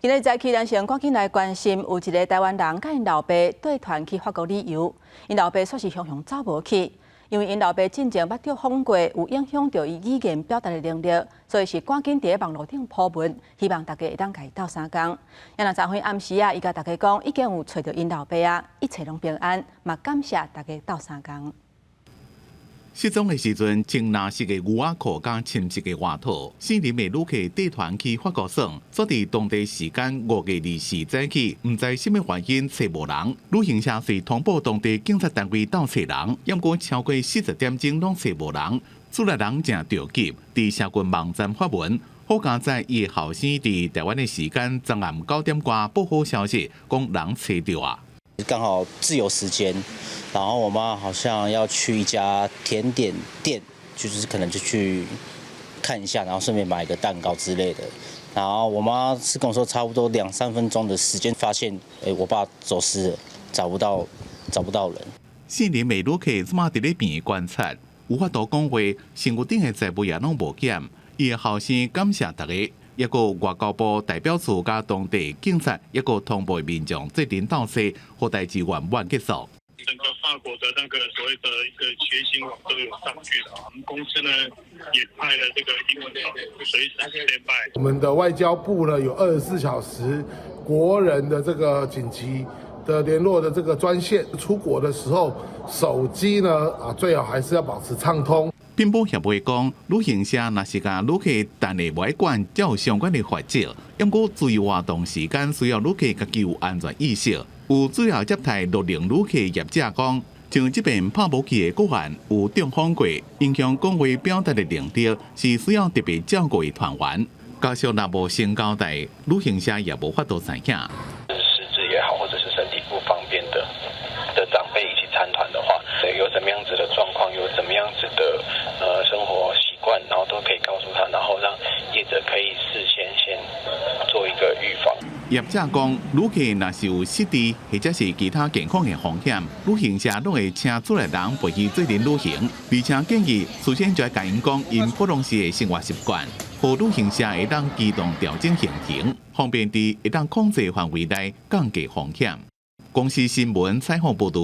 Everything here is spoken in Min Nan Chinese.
今日早起，咱先趕緊來關心，有一个台灣人佮𪜶老爸綴團去法國旅遊，𪜶老爸煞是雄雄走無去，因為𪜶老爸進前捌中風過，有影響著伊語言表達的能力，所以是趕緊佇咧網路頂鋪文，希望大家會當共伊鬥相共。啊若昨昏暗時啊，伊共大家講已經有揣著𪜶老爸啊，一切攏平安，嘛感謝大家鬥相共。失蹤的時陣，穿藍色的牛仔褲佮深色的外套，四人的旅客綴團去法國耍，煞佇當地時間5月24早起，毋知啥物原因揣無人。旅行社遂通報當地警察單位鬥揣人，毋過超過40點鐘攏揣無人，厝內人誠著急，佇社群網站發文。好佳哉伊的後生佇台灣的時間昨暗9點外報好消息，講人揣著啊。剛好自由時間，然後我媽好像要去一家甜點店，就是可能就去看一下，然後順便買一個蛋糕之類的。然後我媽是跟我說，差不多兩三分鐘的時間，發現，欸，我爸走失了，找不到，找不到人。四人的旅客這馬佇咧病院觀察，無法度講話，身軀頂的財物也攏無減。伊的後生感謝大家。抑閣外交部代表處佮當地警察，抑閣通報民眾做陣鬥揣，予代誌圓滿結束。整個法國的那個所謂的一個隨行網都有上去了。我們公司呢也派了這個英文導遊隨時 stand by。我們的外交部呢有24小時國人的這個緊急的聯絡的這個專線，出國的時候手機呢啊最好還是要保持暢通。品保協會講，旅行社若是共旅客等的無愛管，才有相關的罰則。毋過自由活動時間需要旅客家己有安全意識。有主要接待樂齡旅客業者講，像這遍拍無去的個案有中風過，影響講話表達的能力，是需要特別照顧的團員。家屬若無先交代，旅行社也無法度知影。失智也好，或者是身體不方便的長輩一起參團的話，有怎麼樣子的狀況，有怎麼樣子的生活習慣，然後都可以告訴他，然後讓業者可以事先先做一個預防。業者講，旅客若是有失智或者是其他健康的風險，旅行社攏會請厝內人陪伊做陣旅行，而且建議事先就愛共𪜶講𪜶普通時的生活習慣，予旅行社會當機動調整行程，方便佇會當控制範圍內降低風險。公視新聞採訪報導。